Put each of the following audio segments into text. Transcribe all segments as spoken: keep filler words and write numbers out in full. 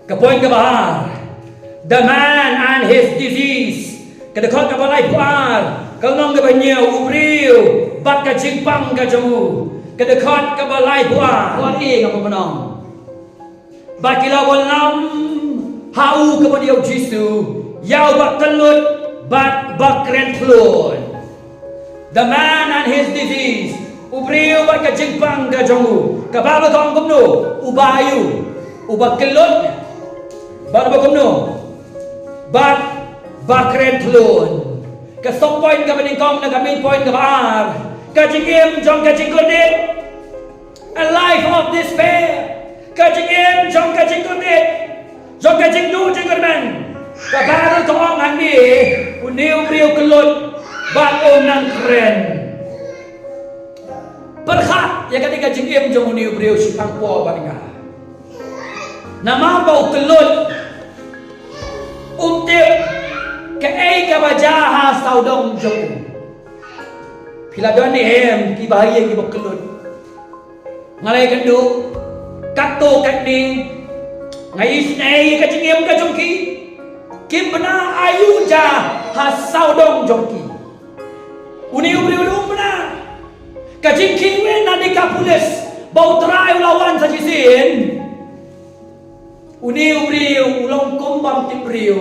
Ka point kaba ar, the man and his disease. Ka dkhot kaba laiphew ar, ka lynnong kaba hynñiew, u briew bad ka jingpang ka jong u. Ka dkhot kaba laiphew ar. Ka dkhot A nga pynbna. Ba ki la wallam ha u, kaba ïa u Jisu, ïa u ba kyllut bad ba kren thlun. The man and his disease. U briew bad ka jingpang ka jong u. Ka Baibl ka ong kumno? U ba aïu? U ba kyllut. Bad u ba kumno? Bad ba kren thlun. Ka sub point kaba nyngkong na ka main point kaba ar, ka jingim jong ka jingkordit. A life of despair. Ka jingim jong ka jingkordit, jong ka jingduh jingkyrmen. Ka Baibl ka ong hangne, une u briew u kyllut bad um nang kren. Pyrkhat ïa kane ka jingim jong une u briew shaphang pop bad nga. Namar ba u kyllut, um tip kaei kaba jia ha sawdong jong u. Phi la don ne em kiba ha ïing kiba kyllut? Nga la ïakynduh katto katne, nga isynei ïa ka jingim ka jong ki. Kim bna aïu jia ha sawdong jong ki. Une u briew um bna. Ka jingkhih wei na ka pulit ba u trai u la wan sa shisien. Une u briew u long kum bym tip briew.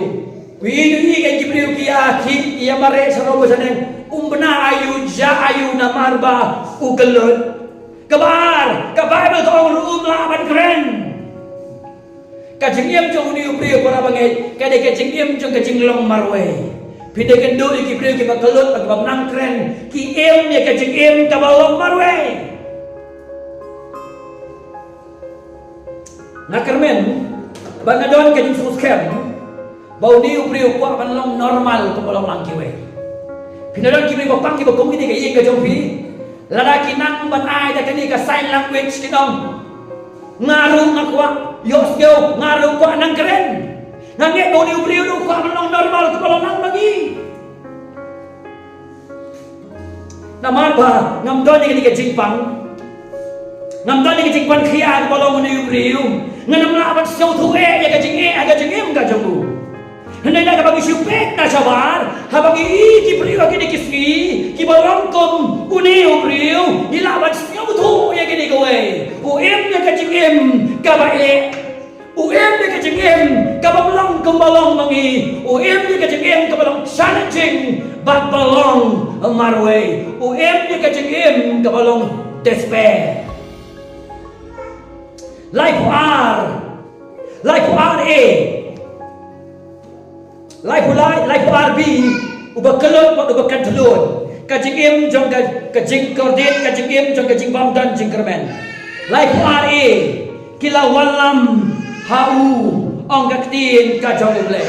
Wi wi, ki briew ki ïa khih, ïa mareh sharoh shaneng. Um bna aïu, jia aïu namar ba u kyllut. Kaba ar, ka Baibl ka ong ruh um lah ban kren. Ka jingim jong une u briew, para bangeit, ka dei ka jingim jong ka jinglong marwei. Phi dei kynduh ïa ki briew kiba kyllut, kiba ym nang kren, ki im ïa ka jingim kaba long marwei. Nga kyrmen ba nga don ka jingsngewskhem ba une u briew u kwah ban long normal kumba long lang kiwei. Phi na don ki briew ba pang kiba kum kine ka ïing ka jong phi. Lada ki nang ban ai da kane ka sign language, kin ong, nga ruh nga kwah ïohsngew, nga ruh kwah nang kren. Nga ngeit ba une u briew u kwah ban long normal kumba long lang ma ngi. Namar ba ngam don ïa kane ka jingpang. Ngam don ïa ka jingpang khia kaba long une u briew. Ngam lah ban sngewthuh eh ïa ka jingeh, ïa ka jingim ka jong u. Hynrei na kaba ngi shu peit na shabar, haba ngi i ki briew ha kine ki sngi kiba long kum une u briew, ngi lah ban sngewthuh ïa kine kawei. U im ïa ka jingim kaba eh. U im ïa ka jingim kaba ym long kumba long ma ngi. U im ïa ka jingim kaba long challenging bad ba long marwei. U im ïa ka jingim kaba long despair. Laiphew ar. Laiphew ar A. Laiphew lai, laiphew ar B, uba kyllut bad uba kren thlun. Ka jingim jong ka, ka jingkordit, ka jingim jong ka jingbymdon jingkyrmen. Laiphew ar A, ki la wallam ha u, ong ka ktien ka jong U Blei.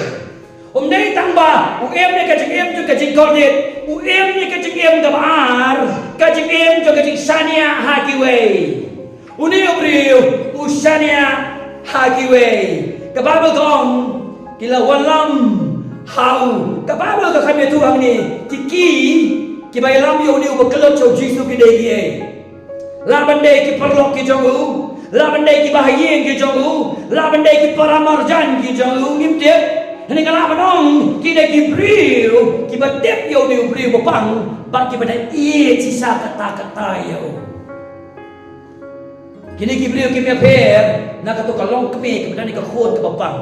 Um dei tang ba u im ïa ka jingim jong ka jingkordit, u im ïa ka jingim kaba ar, ka jingim jong ka jingshaniah ha kiwei. Une u briew u shaniah ha kiwei. Ka Baibl ka ong, ki la wallam ha u. Ka Baibl ka kham ïathuh hangne, ki, ki, kiba ïalam ïa une uba kyllut sha u Jisu ki dei kiei? Lah ban dei ki paralok ki jong u, lah ban dei kiba ha ïing ki jong u, lah ban dei ki paramarjan ki jong u, ngim tip. Hynrei nga lah ban ong, ki dei ki briew kiba tip ïa une u briew ba pang, bad kiba da ïeit shisha katta katta ïa u. Kine ki briew kim ïapher na kato ka longkmie kaba don ïa ka khun kaba pang.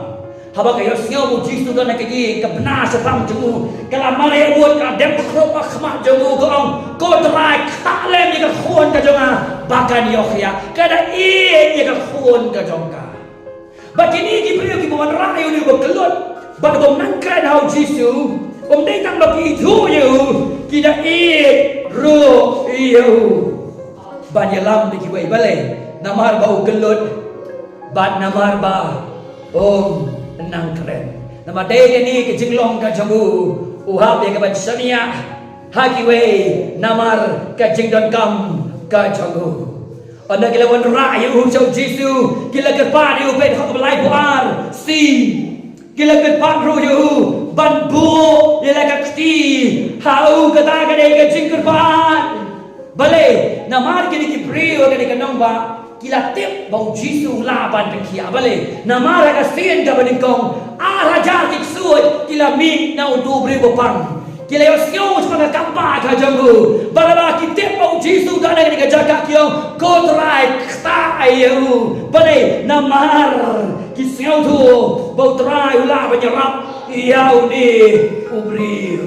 Haba ka ïohsngew ba u Jisu don ha ka ïing, ka bna shaphang jong u ka la mareh wut, ka la dem khrup ha khmat jong u, ka ong, ko Trai, ktah lem ïa ka khun ka jong nga ba kan ïoh khiah. Ka da ïeit ïa ka khun ka jong ka. Bad kine ki briew kiba wanrah ïa une uba kyllut bad uba ym nang kren ha u Jisu, um dei tang ba ki ithuh ïa u, ki da ïeit ruh ïa u. Ban ïalam da kiwei, balei? Namar ba u kyllut bad namar ba um nang kren. Namar dei kane ka jinglong ka jong u, u hap ïa ka ban shaniah ha kiwei namar ka jingdonkam ka jong u. Ynda ki la wanrah ïa u sha u Jisu, ki la kyrpad ïa u, peit ha ka laiphew ar C. Ki la kyrpad ruh ïa u ban buh ïa la ka kti ha u, kata ka dei ka jingkyrpad. Balei? Namar kine ki briew ha kane ka nongbah Ki la tip ba u Jisu u lah ban pynkhiah. Balei? Namar ha ka sien kaba nyngkong, ar hajar ki ksuid ki la mih na uto u briew ba pang. Ki la ïohsngew shaphang ka kam paw ka jong u. Bad haba ki tip ba u Jisu u don ha kane ka jaka, ki ong, "Ko Trai, ktah ïa u." Balei? Namar ki sngewthuh ba u Trai u lah ban ïarap ïa une u briew.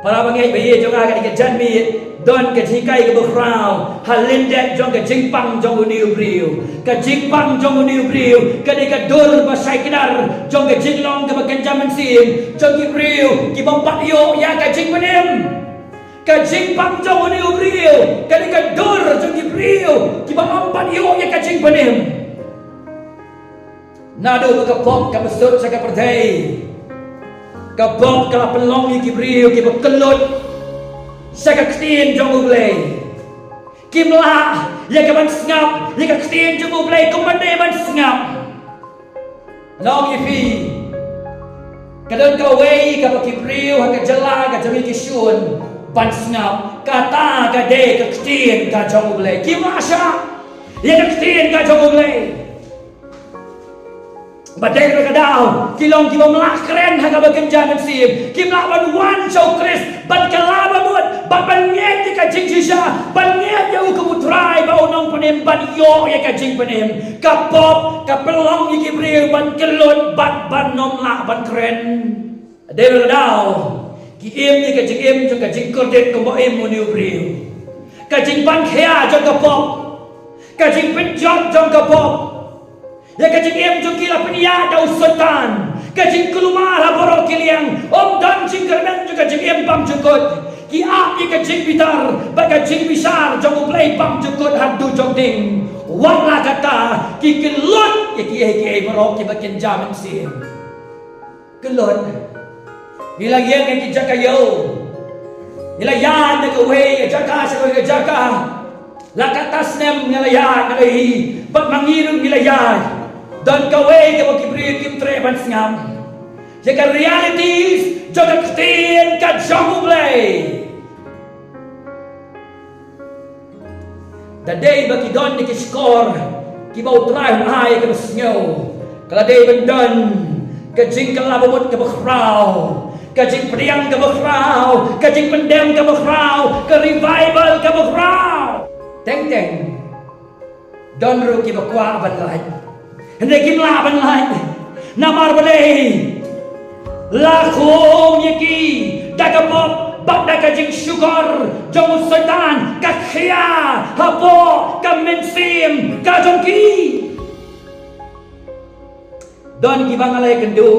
Para bangeit ba ïeit jong nga, ha kane ka janmiet don ka jinghikai kaba khraw ha lyndet jong ka jingpang jong une u briew. Ka jingpang jong une u briew ka dei ka dur ba shai kdar jong ka jinglong kaba kynja mynsiem jong ki briew kibym pat ïoh ïa ka jingpynim. Ka jingpang jong une u briew ka dei ka dur jong ki briew kibym pat ïoh ïa ka jingpynim. Naduh ba ka pop ka mynsut sha ka pyrthei, ka pop ka la pynlong ïa ki briew kiba kyllut sha ka ktien jong U Blei. Kim lah ïa ka ban sngap ïa ka ktien jong U Blei kumba dei ban sngap. Nga ong ïa phi, ka don kawei kaba ki briew ha ka jylla ka jong ngi ki shun ban sngap, kata ka dei ka ktien ka jong U Blei. Kim lah shah ïa ka ktien ka jong U Blei. Ba dei ruh ka daw ki long kibym lah kren ha kaba kynja mynsiem, kim lah ban wan sha U Khrist ban kylla ba mut, ban, ban ngeit ïa ka jingshisha, ban ngeit ïa u kum u Trai bad u Nongpynim, ban ïoh ïa ka jingpynim. Ka pop ka pynlong ïa ki briew ban kyllut bad ban ym lah ban kren. Dei ruh ka daw ki im ïa ka jingim jong ka jingkordit kumba im une u briew. Ka jingpynkhia jong ka pop, ka jingpynjot jong ka pop, ïa ka jingim jong ki la pynïaid da u Soitan. Ka jingkulmar ha baroh ki liang, ym don jingkyrmen jong ka jingim bymjukut. Ki ap ïa ka jingbitar bad ka jingbishar jong U Blei bymjukut haduh jong ding. Wat la katta ki kyllut ïa kiei kiei baroh kiba kynja mynsiem. Kyllut. Ngi la ïeng ha ki jaka ïew. Ngi la ïaid na kawei ka jaka sha kawei ka jaka. La katta snem ngi la ïaid, ngi la hi. Bad ma ngi ruh ngi la ïaid. Don kawei kaba ki briew kim treh ban sngap ïa ka realities jong ka ktien ka jong U Blei. Da dei ba ki don ïa ki shkor kiba U Trai u ai kaba sngew, ka la dei ban don ka jingkylla ba mut kaba khraw, ka jingpdiang kaba khraw, ka jingpyndem kaba khraw, ka revival kaba khraw. Teng teng don ruh kiba kwah ban lait, hynrei kim lah ban lait. Namar balei? La khum ïa ki da ka pop bad da ka jingshukor jong u Soitan, ka khia hapoh ka mynsiem ka jong ki. Don kiba nga la ïakynduh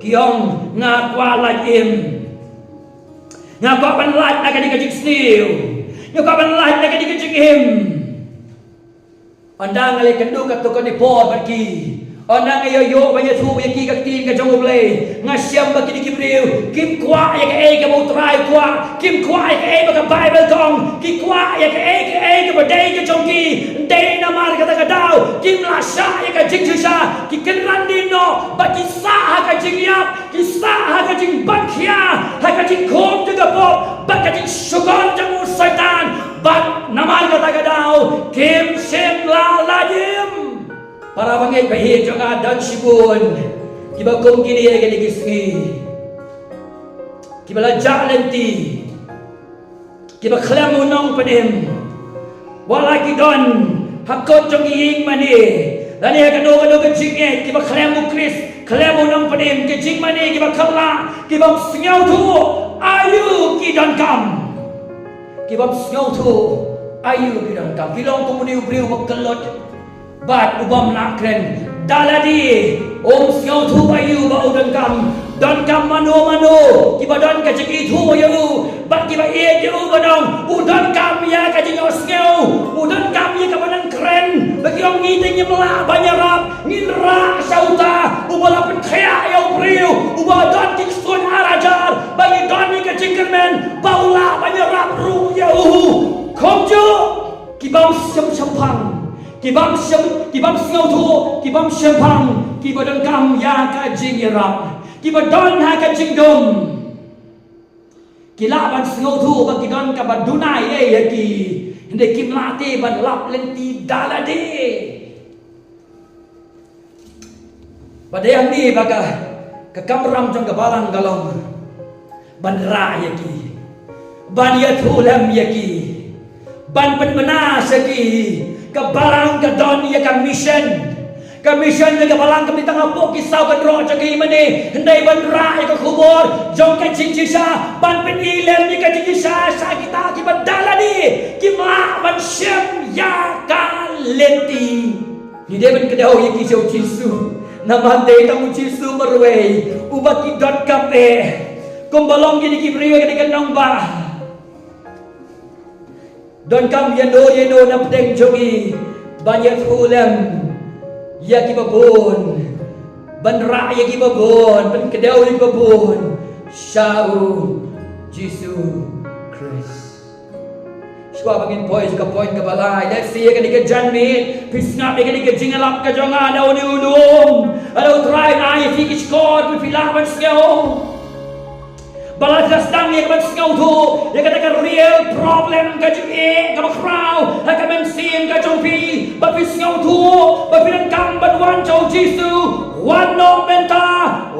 ki ong, nga kwah lait im, nga kwah ban lait na kane ka jingsniew, nga kwah ban lait na kane ka jingim. Ynda nga la ïakynduh katto katne por bad ki, ynda nga ïoh ïoh ban ïathuh ïa ki ka ktien ka jong U Blei, nga shem ba kine ki briew kim kwah ïa kaei kaba U Trai u kwah, kim kwah ïa kaei ba ka Baibl ka ong, ki kwah ïa kaei kaei kaba dei ka jong ki. Dei namar kata ka daw kim lah shah ïa ka jingshisha, ki kynran dien noh bad ki sah ha ka jingïap. Ki sah ha ka jingpynkhia, ha ka jingkhum jong ka pop bad ka jingshukor jong u Soitan, bad namar kata ka daw kim shym la lait im. Para bangeit ba ïeit jong nga, don shibun kiba kum kine ha kine ki sngi, kiba la jah lynti, kiba khlem u Nongpynim. Wat la ki don ha kot jong ki ïing mane lane ha kano kano ka jingngeit, kiba khlem u Khrist, khlem u Nongpynim, ki jingmane kiba khlem, kibym sngewthuh aïu ki donkam. Kibym sngewthuh aïu ki donkam. Ki long kum une u briew ba kyllut bad u bym lah kren. Da lade um sngewthuh aïu ba u donkam. Donkam mano mano kiba don ka jingithuh ïa u bad kiba ïeit ïa u, ban ong u donkam ïa ka jingïohsngew, u donkam ïa kaba nang kren. Ba ki ong, ngi te ngim lah ban ïarap, ngin rah sha uta uba la pynkhiah ïa u briew uba don ki ksuid ar hajar, ba ngi don ïa ka jingkyrmen ba u lah ban ïarap ruh ïa u. Kumjuh kibym shym shemphang, kibym shem, kibym sngewthuh, kibym shemphang, kiba donkam ïa ka jingïarap, kiba don ha ka jingdum. Ki lah ban sngewthuh ba ki don kaba duna ei ïa ki, Hynrei kim lah te ban lap lynti da lade. Ba dei hangne ba ka, ka kamram jong ka balang ka long ban rah ïa ki, ban ïathuh lem ïa ki, ban pynbna sha ki. Ka balang ka don ïa ka mission. Ka mission jong ka balang kam dei tang hapoh ki saw kynroh jong ki mane, hynrei ban rah ïa ka khubor jong ka jingshisha, ban pyni lem ïa ka jingshisha sha kita kiba da lade kim lah ban shem ïa ka lynti. Ngi dei ban kdew ïa ki sha u Jisu, namar dei tang u Jisu marwei uba ki donkam eh. Kumba long kine ki briew, kane ka nongbah, donkam ïano ïano na pdeng jong ngi ban ïathuh lem ïa kiba bun, ban rah ïa kiba bun, ban kdew ïa kiba bun sha u Jisu Khrist. Shuwa ba ngin poi sha ka point kaba lai, let's see, ïa kane ka janmiet phi sngap ïa kane ka jingïalap ka jong nga, da une u lum, da u Trai un ai ïa phi ki shkor ba phi lah ban sngew. Ba la sdang ïa ka ban sngewthuh ïa kata ka real problem, ka jingeh kaba khraw ha ka mynsiem ka jong phi, ba phi sngewthuh ba phi donkam ban wan sha u Jisu. Wan noh mynta,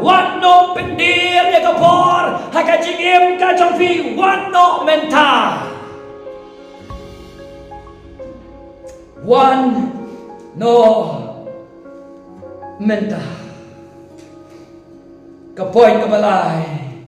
wan noh, pyndir ïa ka por ha ka jingim ka jong phi, wan noh mynta. Wan noh mynta. Ka point kaba lai,